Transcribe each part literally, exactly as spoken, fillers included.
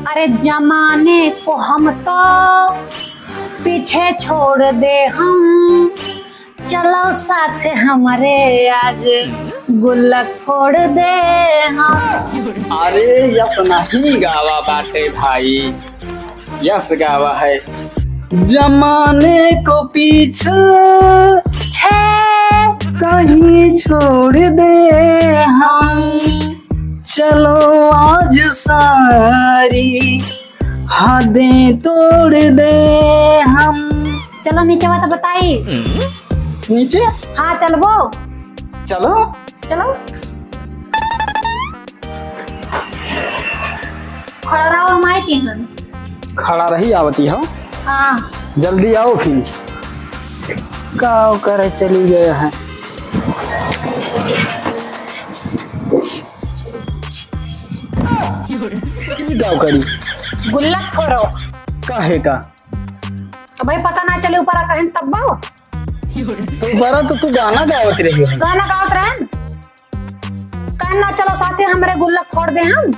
अरे जमाने को हम तो पीछे छोड़ दे हम, चलो साथ हमरे आज गुल्लक फोड़ दे हम। अरे यस नहीं गावा बाटे भाई, यस गावा है। जमाने को पीछे छे कहीं छोड़ दे हम, चलो आज सारी हदें तोड़ दे हम। चलो नीचे बात बताई। नीचे? हाँ चलबो। चलो। चलो। खड़ा रहो, हम आए के हन। खड़ा रही, आवती हो। हाँ। जल्दी आओ फिर। का करे चली गए हैं। ई का करी? गुल्लक फोड़ो। काहे का? अब भाई पता ना चले ऊपर कहन तब। तो ऊपर तो तू गाना गावत रही हो। गाना गावत रहन। कहन ना चलो साथे हमरे गुल्लक फोड़ दे हम।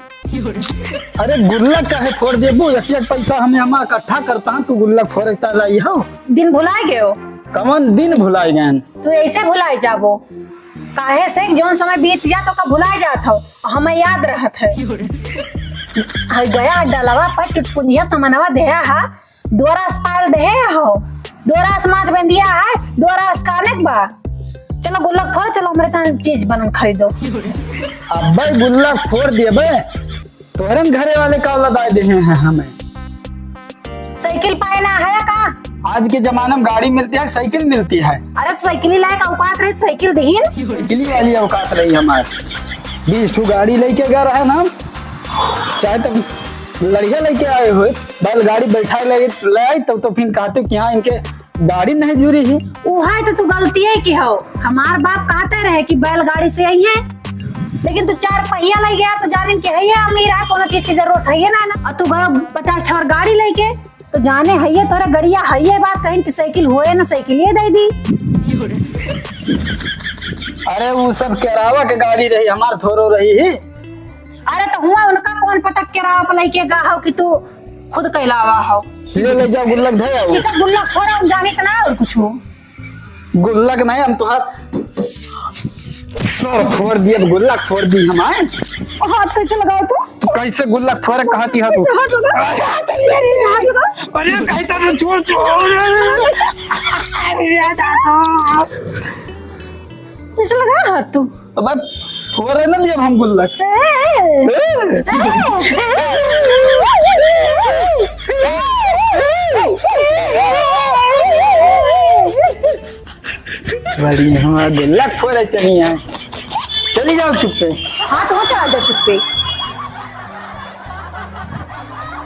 अरे गुल्लक काहे फोड़ देबू? एक एक पैसा हमें हमार इकट्ठा करता हम, तू गुल्लक फोड़े ता रही हो। दिन भुलाए गए हो। कमन दिन भुलाए गए? तू ऐसे भुलाए जाबो। काहे से जौन समय बीत जात ओका भुलाए जात हो, हमें याद रहत है। हई गया डलवा पर टुटपुंजिया समनवा देहा हा, डोरा अस्काल देहे हो, डोरा असमात बेंदिया है, डोरा अस्काने के बा। चलो गुल्लक फोड़, चलो हमरे तान चीज बनन खरीदो। अब्बे गुल्लक फोड़ दिए बे, तोहरन घरे वाले का लदाए देहे हैं हमें। साइकिल पाए ना है का? आज के जमाने में गाड़ी मिलती है, साइकिल मिलती है। अरे तो साइकिल ही लाए का औकात रही, साइकिल दीन। साइकिल वाली औकात रही हमारे। बीस ठो गाड़ी लेके गए रहे ना, चाहे तो लड़िया लेके आए हुए, बैलगाड़ी बैठा ले, ले आए, तब तो फिर कहते कि हाँ, इनके गाड़ी नहीं जुरी ही। उहे तो तू गलती है कि हो, हमार बाप कहते रहे कि बैलगाड़ी से आई है, लेकिन तू चार पहिया ले गया तो जानिन के है ये अमीर है, कोनो चीज की जरूरत है ये ना, ना। और तू गयो पचास ठवर गाड़ी लेके, तो जाने है ये तोरे गड़िया है ये बात कहीं कि साइकिल होए ना, साइकिल ये दे दी। अरे वो सब केरावा के गाड़ी रही, हमार थोरो रही ही। अरे तो हुआ उनका कौन पता केरावा पे लेके गा हो कि तू खुद कहलावा हो। ले, ले जाओ, गुल्लक धर आओ। ठीक है, गुल्लक फोड़ा, हम जानित ना और कुछ हो। गुल्लक नहीं, हम तुहार सर फोड़ दिए, गुल्लक फोड़ दी हम, आए। हाथ कैसे लगाओ तू? तू कैसे गुल्लक फोड़े कहती है तू? हाथ लगा। अरे, हाथ लगा। अरे, कहता ना, छोड़, छोड़। अरे, दादा। कैसे लगा हाथ तू? अब फोड़े ना दिए हम गुल्लक। बड़ी हमार गुल्लक फोड़े चली है। चली जाओ चुप्पे। हाँ, तो चल जाओ चुप्पे।